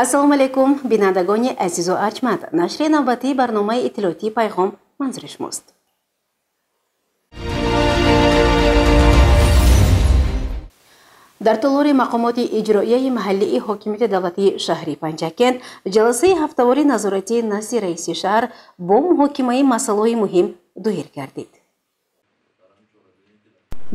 Ассалому алайкум, бинандагони азизу арҷманд. Нашри навбатии барномаи иттилоотии Пайғом манзури шумост. Дар толори мақомоти иҷроияи маҳаллии ҳокимияти давлатии шаҳри Панҷакент ҷаласаи ҳафтавори назоратии назди раиси шаҳр бо муҳокимаи масъалаҳои муҳим доир гардид.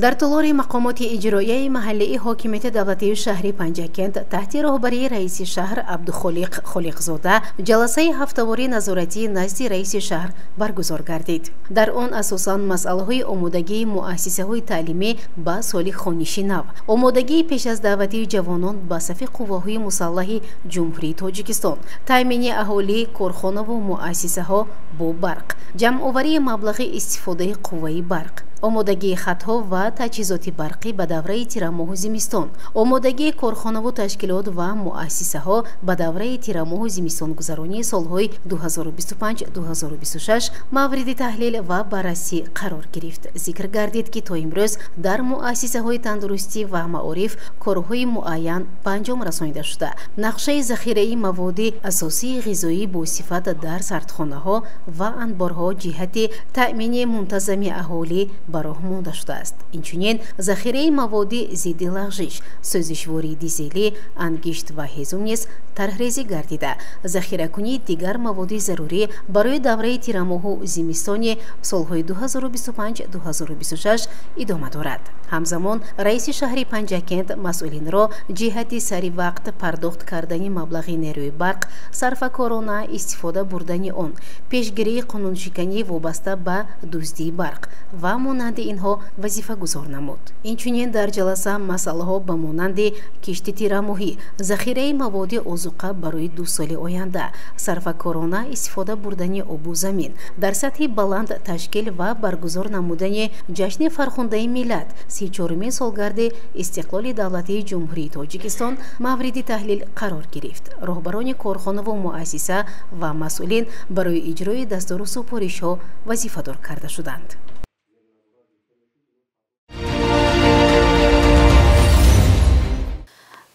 Дар толори мақомоти иҷроияи маҳаллии ҳокимияти давлатии шаҳри Панҷакент таҳти роҳбарии раиси шаҳр Абдухолиқ Холиқзода ҷаласаи ҳафтавории назоратии назди раиси шаҳр баргузор гардид. Дар он асосан масъалаҳои омодагии муассисаҳои таълимӣ ба соли хониши нав, омодагии пеш аз даъватии ҷавонон ба сафи қувваҳои мусаллаҳи Ҷумҳурии Тоҷикистон, таъмини аҳолии корхонаву муассисаҳо бо барқ, ҷамъоварии маблағи истифодаи қувваи барқ, омодагии хатҳо ва таҷҳизоти барқӣ ба давраи тирамоҳу зимистон, омодагии корхонаву ташкилот ва муассисаҳо ба давраи тирамоҳу зимистонгузаронии солҳои 2025-2026 мавриди таҳлил ва баррасӣ қарор гирифт. Зикр гардид, ки то имрӯз дар муассисаҳои тандурустӣ ва маориф корҳои муайян ба анҷом расонида шуда, нақшаи захираи маводи асосии ғизоӣ бо сифат дар сардхонаҳо ва анборҳо ҷиҳати таъмини мунтазами аҳолӣ ба роҳ монда шудааст. Инчунин захираи маводи зидди лағжиш, сӯзишвории дизелӣ, ангишт ва ҳезум низ тарҳрезӣ гардида, захиракунии дигар маводи зарурӣ барои давраи тирамоҳу зимистони солҳои 2025-2026 идома дорад. Ҳамзамон раиси шаҳри Панҷакент масъулинро ҷиҳати сари вақт пардохт кардани маблағи нерӯи барқ, сарфакорона истифода бурдани он, пешгирии қонуншиканӣ вобаста ба дуздии барқ ва монанди инҳо вазифагузор намуд. Инчунин дар ҷаласа масъалаҳо ба монанди кишти тирамоҳӣ, захираи маводи озуқа барои 2 соли оянда, сарфакорона истифода бурдани обу замин, дар сатҳи баланд ташкил ва баргузор намудани ҷашни фархундаи миллат, 34-умин солгарди истиқлоли давлатии Ҷумҳурии Тоҷикистон мавриди таҳлил қарор гирифт. Роҳбарони корхонаву муассиса ва масъулин барои иҷрои дастуру супоришҳо вазифадор карда шуданд.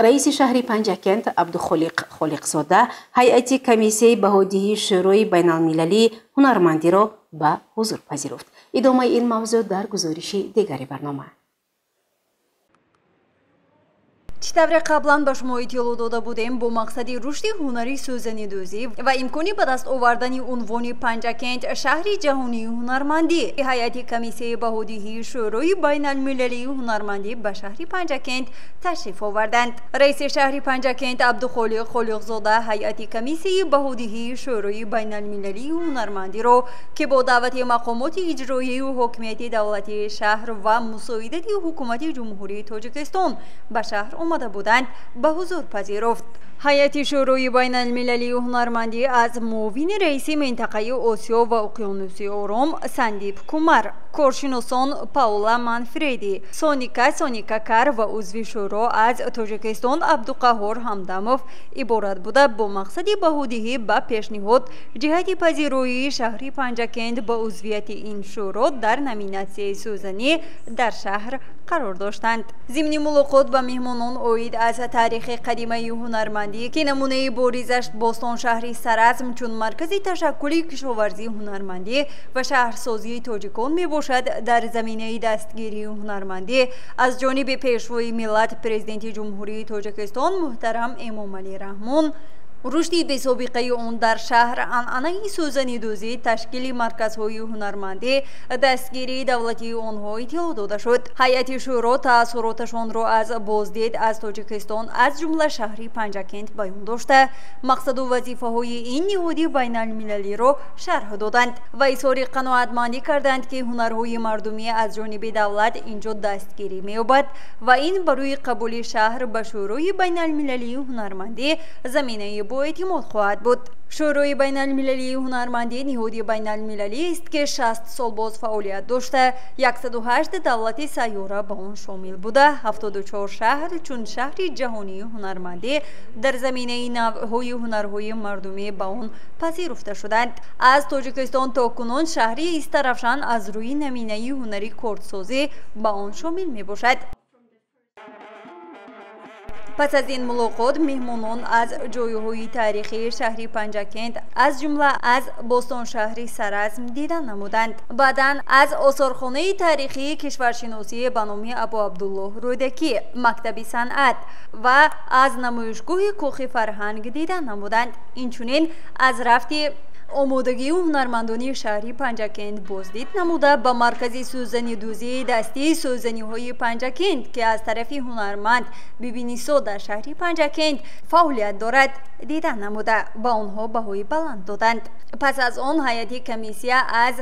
Раиси шаҳри Панҷакент Абдухолиқ Холиқзода ҳайати комиссияи баҳодиҳии Шӯрои байналмилалии ҳунармандиро ба ҳузур пазируфт. Идомаи ин мавзӯъ дар гузориши дигари барнома. Чӣ тавре қаблан ба шумо иттилоъ дода будем, бо мақсади рушди ҳунари сӯзанидӯзӣ ва имкони ба даст овардани унвони Панҷакент шаҳри ҷаҳонии ҳунармандӣ, ҳайати комиссияи баҳодиҳии Шӯрои байналмилалии ҳунармандӣ ба шаҳри Панҷакент ташриф оварданд. Раиси шаҳри Панҷакент Абдухолиқ Холиқзода ҳайати комиссияи баҳодиҳии Шӯрои байналмилалии ҳунармандиро, ки бо даъвати мақомоти иҷроияю ҳокимияти давлатии шаҳр ва мусоидати ҳукумати Ҷумҳурии Тоҷикистон ба шаҳр омада буданд, ба ҳузур пазируфт. Ҳайати Шӯрои байналмилалии ҳунармандӣ аз муовини раиси минтақаи Осиё ва Уқёнуси Ором Сандип Кумар, коршиносон Паула Манфреди, Соника Соникакар ва узви шӯро аз Тоҷикистон Абдуқаҳҳор Ҳамдамов иборат буда, бо мақсади баҳодиҳӣ ба пешниҳод ҷиҳати пазироии шаҳри Панҷакент ба узвияти ин шӯро дар номинатсияи сӯзанӣ дар шаҳр қарор доштанд. Зимни мулоқот ба меҳмонон оид аз таърихи қадимаи ҳунармандӣ, ки намунаи боризаш бостон шаҳри Саразм чун маркази ташаккули кишоварзии ҳунармандӣ ва шаҳрсозии тоҷикон мебошад, дар заминаи дастгирии ҳунармандӣ аз ҷониби пешвои миллат Президенти Ҷумҳурии Тоҷикистон муҳтарам Эмомалӣ Раҳмон, рушди бесобиқаи он дар шаҳр, анъанаи сӯзанидӯзӣ, ташкили марказҳои ҳунармандӣ, дастгирии давлатии онҳо иттилоъ дода шуд. Ҳайати шӯро таассуроташонро аз боздид аз Тоҷикистон, аз ҷумла шаҳри Панҷакент баён дошта, мақсаду вазифаҳои ин ниҳоди байналмилалиро шарҳ доданд ва изҳори қаноатмандӣ карданд, ки ҳунарҳои мардумӣ аз ҷониби давлат инҷо дастгирӣ меёбад ва ин барои қабули шаҳр ба Шӯрои байналмилалии ҳунармандӣ заминаи боэътимод хоҳад буд. Шӯрои байналмилалии ҳунармандӣ ниҳоди байналмилалист, ки 60 сол боз фаъолият дошта, 108 давлати сайёра ба он шомил буда, 74 шаҳр чун шаҳри ҷаҳонии ҳунармандӣ дар заминаи навъҳои ҳунарҳои мардумӣ ба он пазируфта шуданд. Аз Тоҷикистон то кунун шаҳри Истаравшан аз рӯи наминаи ҳунари кордсозӣ ба он шомил мебошад. Пас аз ин мулоқот меҳмонон аз ҷойҳои таърихии шаҳри Панҷакент, аз ҷумла аз бостоншаҳри Саразм дидан намуданд. Баъдан аз осорхонаи таърихии кишваршиносӣ ба номи Абу Абдуллоҳ Рӯдакӣ, мактаби санъат ва аз намоишгоҳи кӯхи фарҳанг дидан намуданд. Инчунин аз рафти омодагии ҳунармандони шаҳри Панҷакент боздид намуда, ба маркази сӯзанидӯзии дастии сӯзаниҳои Панҷакент, ки аз тарафи ҳунарманд Бибинисо дар шаҳри Панҷакент фаъолият дорад, дидан намуда, ба онҳо баҳои баланд доданд. Пас аз он ҳайати комиссия аз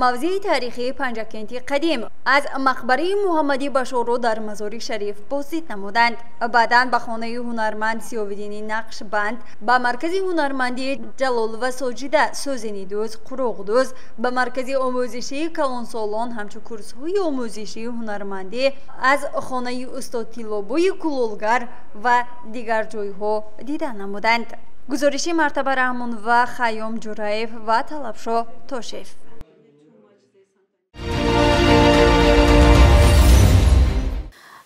мавзеи таърихии Панҷакенти қадим, аз мақбараи Муҳаммади Башоро дар Мазори Шариф боздид намуданд. Баъдан ба хонаи ҳунарманд Сиёвиддини Нақшбанд, ба маркази ҳунармандии Ҷалолова Соҷида сӯзанидӯз, қуруғдӯз, ба маркази омӯзишии калонсолон ҳамчун курсҳои омӯзишии ҳунармандӣ, аз хонаи устод Тиллобои кулолгар ва дигар ҷойҳо дида намуданд. Гузориши Мартаба Раҳмон ва Хайём Ҷураев ва Талабшо Тошев.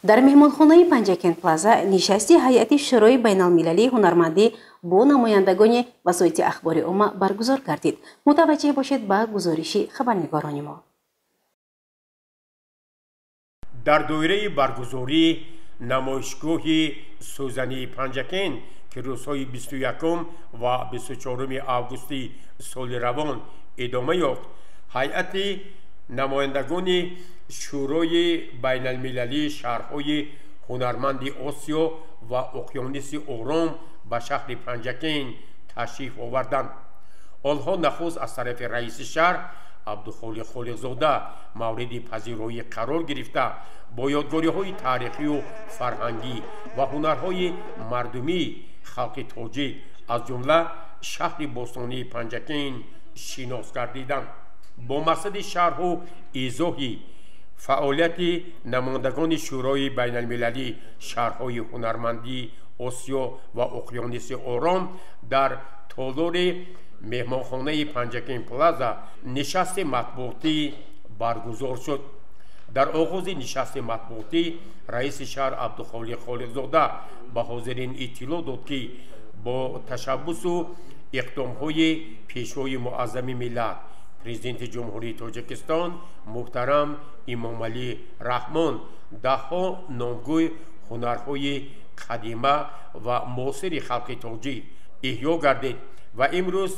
Дар меҳмонхонаи Панҷакент Плаза нишасти ҳайати Шӯрои байналмилалии ҳунармандӣ бо намояндагони васоити ахбори омма баргузор гардид. Мутаваҷҷеҳ бошед ба гузориши хабарнигорони мо. Дар доираи баргузории намоишгоҳи сӯзании Панҷакент, ки рӯзҳои 21 ва 24 августи соли равон идома ёфт, ҳайати намояндагони Шӯрои байналмилалии шаҳрҳои ҳунарманди Осиё ва Уқёнуси Ором ба шаҳри Панҷакент ташриф оварданд. Онҳо нахуст аз тарафи раиси шаҳр Абдухолиқ Холиқзода мавриди пазироӣ қарор гирифта, бо ёдгориҳои таърихию фарҳангӣ ва ҳунарҳои мардумии халқи тоҷик, аз ҷумла шаҳри бостонии Панҷакент шинос гардиданд. Бо мақсади шарҳу изоҳи фаъолияти намояндагони Шӯрои байналмилалии шаҳрҳои ҳунармандии Осиё ва Уқёнуси Ором дар толори меҳмонхонаи Панҷакент Плаза нишасти матбуотӣ баргузор шуд. Дар оғози нишасти матбуотӣ раиси шаҳр Абдухолиқ Холиқзода ба ҳозирин иттилоъ дод, ки бо ташаббусу иқдомҳои Пешвои муаззами миллат, Президенти Ҷумҳурии Тоҷикистон муҳтарам Имомалӣ Раҳмон, даҳҳо номгӯй ҳунарҳои қадима ва муосири халқи тоҷик эҳё гардид ва имрӯз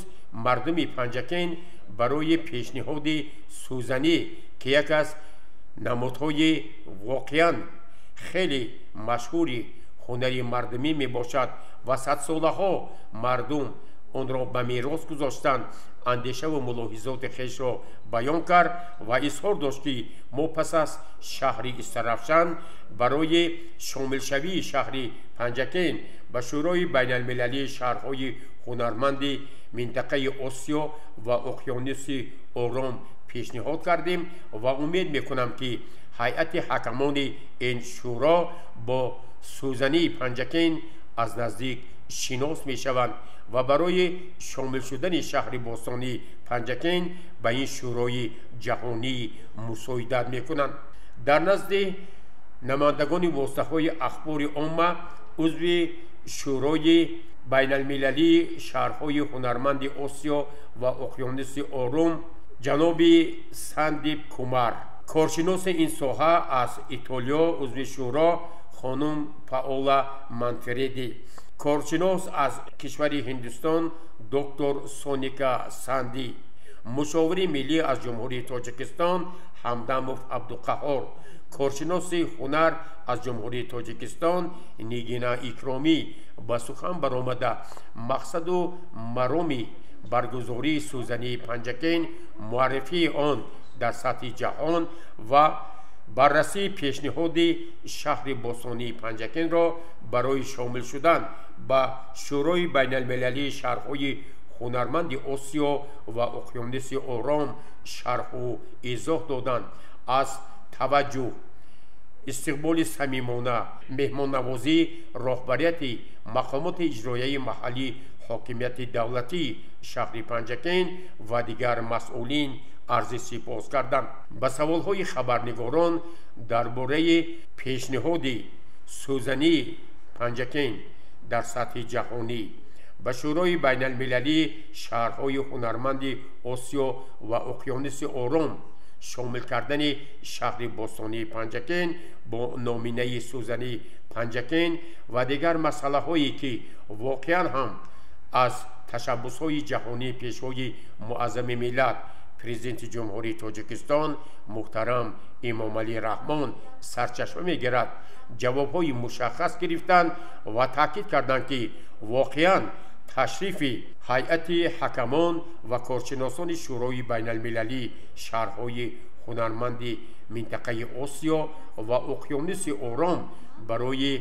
мардуми Панҷакент барои пешниҳоди сӯзанӣ, ки як аз намудҳои воқеан хеле машҳури ҳунари мардумӣ мебошад ва садсолаҳо мардум онро ба мерос гузоштанд, андешаву мулоҳизоти хешро баён кард ва изҳор дошт, ки мо пас аз шаҳри Истаравшан барои шомилшавии шаҳри Панҷакент ба Шӯрои байналмилалии шаҳрҳои ҳунарманди минтақаи Осиё ва Уқёнуси Ором пешниҳод кардем ва умед мекунам, ки ҳайати ҳакамони ин шӯро бо сӯзании Панҷакент аз наздик шинос мешаванд ва барои шомил шудани шаҳри бостонии Панҷакент ба ин шӯрои ҷаҳонӣ мусоидат мекунанд. Дар назди намояндагони воситаҳои ахбори омма узви Шӯрои байналмилалии шаҳрҳои ҳунарманди Осиё ва Уқёнуси Ором ҷаноби Сандип Кумар, коршиноси ин соҳа аз Итолиё, узви шӯро хонум Паола Манфреди, коршинос аз кишвари Ҳиндустон доктор Соника Санди, мушовири миллӣ аз Ҷумҳурии Тоҷикистон Ҳамдамов Абдуқаҳор, коршиноси ҳунар аз Ҷумҳурии Тоҷикистон Нигина Икромӣ ба сухан баромада мақсаду мароми баргузории сӯзании Панҷакент, муаррифии он дар сатҳи ҷаҳон ва баррасии пешниҳоди шаҳри бостонии Панҷакентро барои шомил шудан ба Шӯрои байналмилалии шаҳрҳои ҳунарманди Осиё ва Уқёнуси Ором шарҳу изоҳ доданд. Аз таваҷҷӯҳ, истиқболи самимона, меҳмоннавозӣ, роҳбарияти мақомоти иҷроияи маҳаллӣ, ҳокимияти давлатии шаҳри Панҷакент ва дигар масъулин арзи сипос карданд. Ба саволҳои хабарнигорон дар бораи пешниҳоди сӯзании Панҷакент дар сатҳи ҷаҳонӣ ба Шӯрои байналмилалии шаҳрҳои ҳунарманди Осиё ва Уқёнуси Ором шомил кардани шаҳри бостонии Панҷакент бо номинаи сӯзании Панҷакент ва дигар масъалаҳое ки воқеан ҳам аз ташаббусҳои ҷаҳонии Пешвои Муаззами миллат, Президенти Ҷумҳурии Тоҷикистон муҳтарам Эмомалӣ Раҳмон сарчашма мегирад, ҷавобҳои мушаххас гирифтанд ва таъкид карданд, ки воқеан ташрифи ҳайати ҳакамон ва коршиносони Шӯрои байналмилалии шаҳрҳои ҳунарманди минтақаи Осиё ва Уқёнуси Ором барои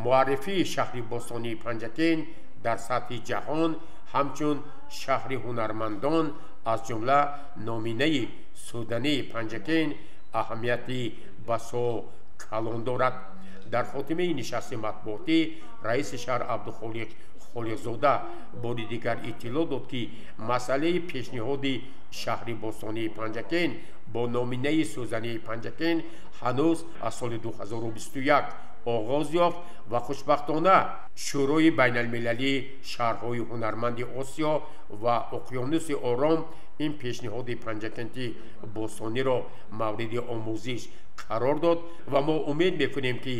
муаррифии шаҳри бостонии Панҷакент дар сатҳи ҷаҳон ҳамчун шаҳри ҳунармандон, аз ҷумла номинаи сӯдании Панҷакент аҳамияти басо калон дорад. Дар хотимаи нишасти матбуотӣ раиси шаҳр Абдухолиқ Холиқзода бори дигар иттилоъ дод, ки масъалаи пешниҳоди шаҳри бостонии Панҷакент бо номинаи сӯзании Панҷакент ҳанӯз аз соли 2021 оғоз ёфт ва хушбахтона Шӯрои байналмилалии шаҳрҳои ҳунарманди Осиё ва Уқёнуси Ором ин пешниҳоди Панҷакенти бостониро мавриди омӯзиш қарор дод ва мо умед мекунем, ки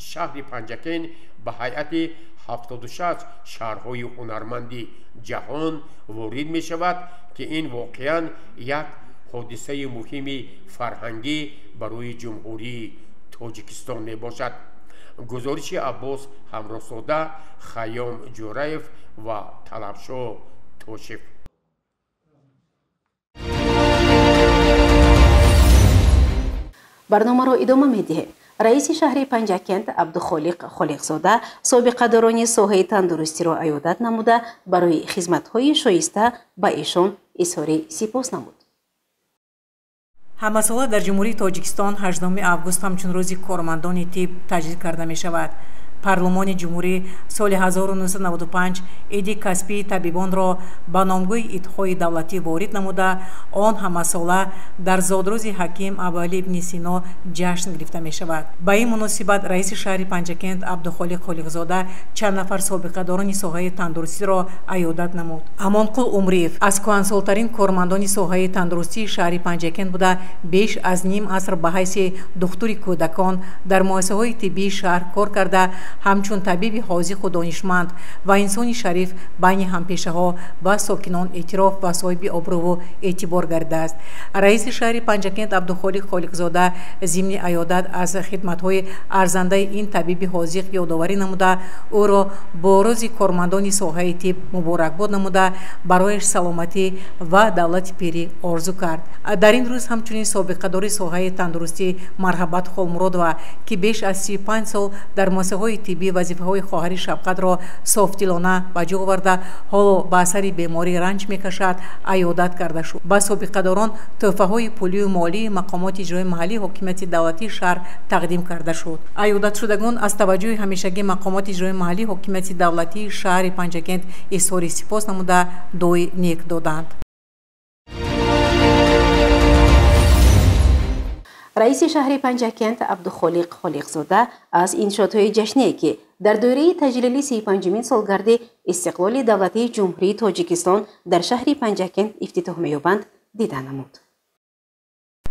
шаҳри Панҷакент ба ҳайати 76 шаҳрҳои ҳунарманди ҷаҳон ворид мешавад, ки ин воқеан як ҳодисаи муҳими фарҳангӣ барои Ҷумҳурии Тоҷикистон мебошад. Гузориши Аббос Ҳамроҳзода, Хайём Ҷӯраев ва Талабшо Тошев. Барномаро идома медиҳем. Раиси шаҳри Панҷакент Абдухолиқ Холиқзода собиқадорони соҳаи тандурустиро аёдат намуда, барои хизматҳои шоиста ба эшон изҳори сипос намуд. Ҳамасола дар Ҷумҳурии Тоҷикистон 8 август ҳамчун рӯзи кормандони тиб таҷлил карда мешавад. Парлумони ҷумҳурӣ соли 1995 иди касбии табибонро ба номгӯи идҳои давлатӣ ворид намуда, он ҳамасола дар зодрӯзи ҳаким Абуалӣ ибни Сино ҷашн гирифта мешавад. Ба ин муносибат раиси шаҳри Панҷакент Абдухолиқ Холиқзода чанд нафар собиқадорони соҳаи тандурустиро аёдат намуд. Амонқул Умриев аз кӯҳансолтарин кормандони соҳаи тандурустии шаҳри Панҷакент буда, беш аз ним аср ба ҳайси духтури кӯдакон дар муассисаҳои тиббии шаҳр кор карда, ҳамчун табиби ҳозиқу донишманд ва инсони шариф байни ҳампешаҳо ва сокинон эътироф ва соҳиби обрӯву эътибор гардидааст. Раиси шаҳри Панҷакент Абдухолиқ Холиқзода зимни аёдат аз хидматҳои арзандаи ин табиби ҳозиқ ёдоварӣ намуда, ӯро бо рӯзи кормандони соҳаи тиб муборакбод намуда, барояш саломатӣ ва давлати пирӣ орзу кард. Дар ин рӯз ҳамчунин собиқадори соҳаи тандурустӣ Марҳабат Холмуродова, ки беш аз 35 сол дар муассисаҳои тиббӣ вазифаҳои хоҳари шафқатро софдилона ба ҷо оварда, ҳоло ба асари беморӣ ранҷ мекашад, аёдат карда шуд. Ба собиқадорон тӯҳфаҳои пулию молии мақомоти иҷрои маҳаллии ҳокимияти давлатии шаҳр тақдим карда шуд. Аёдатшудагон аз таваҷҷӯҳи ҳамешагии мақомоти иҷрои маҳаллии ҳокимияти давлатии шаҳри Панҷакент изҳори сипос намуда, дуои нек доданд. Раиси шаҳри Панҷакент Абдухолиқ Холиқзода аз иншоотҳои ҷашние, ки дар доираи таҷлили 35-умин солгарди истиқлоли давлатии Ҷумҳурии Тоҷикистон дар шаҳри Панҷакент ифтитоҳ меёбанд, дида намуд.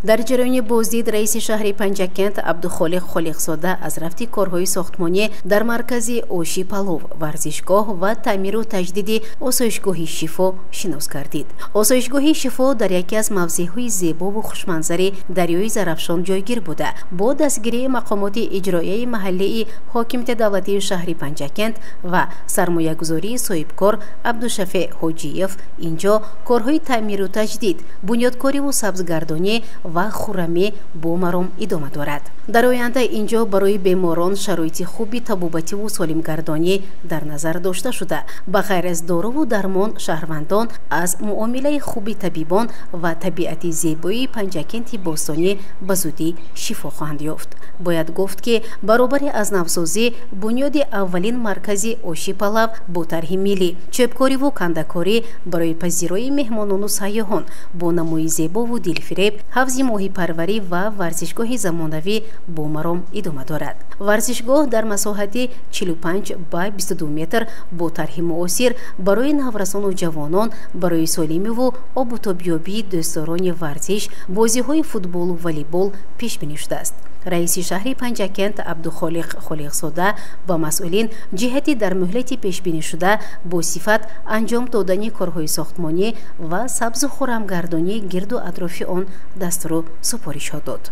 Дар ҷараёни боздид раиси шаҳри Панҷакент Абдухолиқ Холиқзода аз рафти корҳои сохтмонӣ дар маркази Оши Палов, варзишгоҳ ва таъмиру таҷдиди осоишгоҳи Шифо шинос гардид. Осоишгоҳи Шифо дар яке аз мавзеъҳои зебову хушманзари дарёи Зарафшон ҷойгир буда, бо дастгирии мақомоти иҷроияи маҳаллии ҳокимияти давлатии шаҳри Панҷакент ва сармоягузории соҳибкор Абдушафеъ Ҳоҷиев инҷо корҳои таъмиру таҷдид, бунёдкориву сабзгардонӣ ва хуррамӣ бо маром идома дорад. Дар оянда инҷо барои беморон шароити хуби табобативу солимгардонӣ дар назар дошта шуда, ба ғайр аз доруву дармон шаҳрвандон аз муомилаи хуби табибон ва табиати зебоии Панҷакенти бостонӣ ба зудӣ шифо хоҳанд ёфт. Бояд гуфт, ки баробари аз навсозӣ бунёди аввалин маркази Оши Палав бо тарҳи миллӣ, чӯбкориву кандакорӣ барои пазироии меҳмонону сайёҳон бо намои зебову дилфиреб, ҳавзи ҳавзи моҳипарварӣ ва варзишгоҳи замонавӣ бо маром идома дорад. Варзишгоҳ дар масоҳати 45 ба 22 метр бо тарҳи муосир барои наврасону ҷавонон, барои солимиву обутобёбии дӯстдорони варзиш, бозиҳои футболу волейбол пешбинӣ шудааст. Раиси шаҳри Панҷакент Абдухолиқ Холиқзода ба масъулин ҷиҳати дар муҳлати пешбинишуда бо сифат анҷом додани корҳои сохтмонӣ ва сабзу хуррамгардонии гирду атрофи он дастуру супоришҳо дод.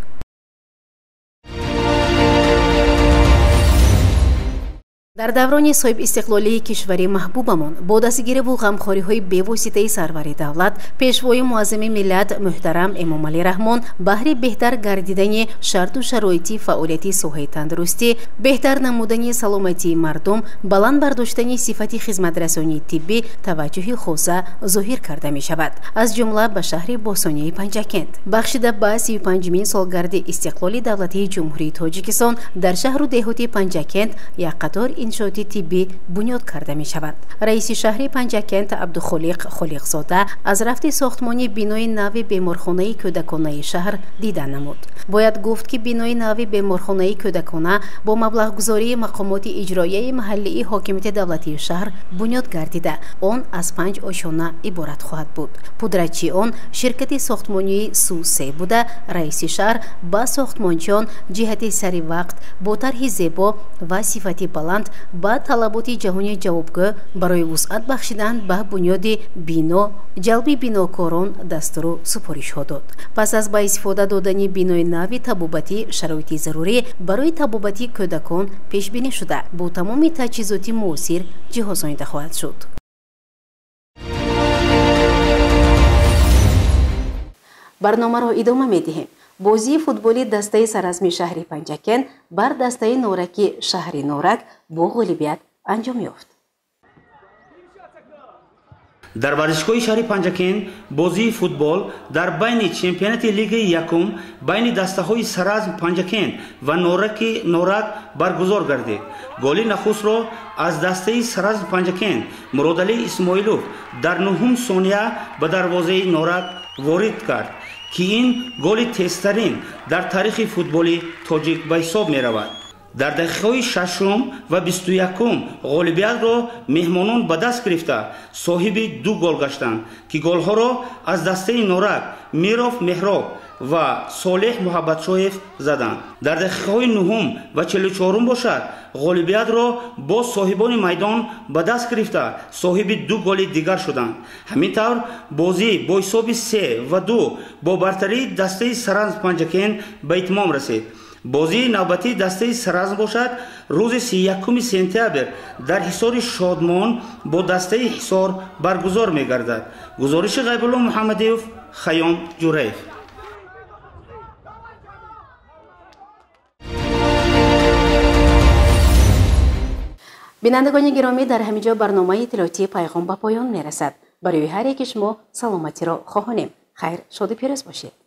Дар даврони соҳибистиқлолии кишвари маҳбубамон бо дастгириву ғамхориҳои бевоситаи сарвари давлат, пешвои муаззами миллат муҳтарам Эмомалӣ Раҳмон баҳри беҳтар гардидани шарту шароити фаъолияти соҳаи тандурустӣ, беҳтар намудани саломатии мардум, баланд бардоштани сифати хизматрасонии тиббӣ таваҷҷӯҳи хоса зоҳир карда мешавад. Аз ҷумла ба шаҳри бостонии Панҷакент. Бахшида ба 35-мин солгарди истиқлоли давлатии Ҷумҳурии Тоҷикистон дар шаҳру деҳоти Панҷакент як қатор иншооти тиббӣ бунёд карда мешавад. Раиси шаҳри Панҷакент Абдухолиқ Холиқзода аз рафти сохтмони бинои нави беморхонаи кӯдаконаи шаҳр дида намуд. Бояд гуфт, ки бинои нави беморхонаи кӯдакона бо маблағгузории мақомоти иҷроияи маҳаллии ҳокимияти давлатии шаҳр бунёд гардида, он аз 5 ошёна иборат хоҳад буд. Пудратчии он ширкати сохтмонии Су-Се буда, раиси шаҳр ба сохтмончиён ҷиҳати сари вақт бо тарҳи зебо ва сифати баланд ба талаботи ҷаҳони ҷавобгӯ барои вусъат бахшидан ба бунёди бино, ҷалби бинокорон дастуру супоришҳо дод. Пас аз ба истифода додани бинои нави табобатӣ, шароити зарурӣ барои табобати кӯдакон пешбинӣ шуда, бо тамоми таҷҳизоти муосир ҷиҳозонида хоҳад шуд. Барномаро идома медиҳем. Бозии футболи дастаи саразми шаҳри Панҷакент бар дастаи Нораки шаҳри Норак бо ғолибият анҷом ёфт. Дар варзишгоҳи шаҳри Панҷакент бозии футбол дар байни чемпионати лигаи якум байни дастаҳои Саразм Панҷакент ва Нораки Норак баргузор гардид. Голи нахустро аз дастаи Саразм Панҷакент Муродалӣ Исмоилов дар 9 сония ба дарвозаи Норак ворид кард, ки ин голи тезтарин дар таърихи футболи тоҷик ба ҳисоб меравад. Дар дақиқаҳои 6 ва 21 ғолибиятро меҳмонон ба даст гирифта соҳиби 2 гол гаштанд, ки голҳоро аз дастаи Норак Миров Меҳроб ва Солеҳ Муҳаббатшоев заданд. Дар дақиқаҳои 9 ва 44 бошад ғолибиятро боз соҳибони майдон ба даст гирифта соҳиби 2 голи дигар шуданд. Ҳамин тавр бозӣ бо ҳисоби 3-2 бо бартарии дастаи Саразм Панҷакент ба итмом расид. Бозии навбатии дастаи Саразм бошад рӯзи 31 сентябр дар ҳисори Шодмон бо дастаи Ҳисор баргузор мегардад. Гузориши Ғайбулло Муҳаммадиев, Хаём Ҷураев. Бинандагони гиромӣ, дар ҳамин ҷо барномаи иттилоотии Пайғом ба поён мерасад. Барои ҳар яки шумо саломатиро хоҳонем. Хайр, шоду пирӯз бошед.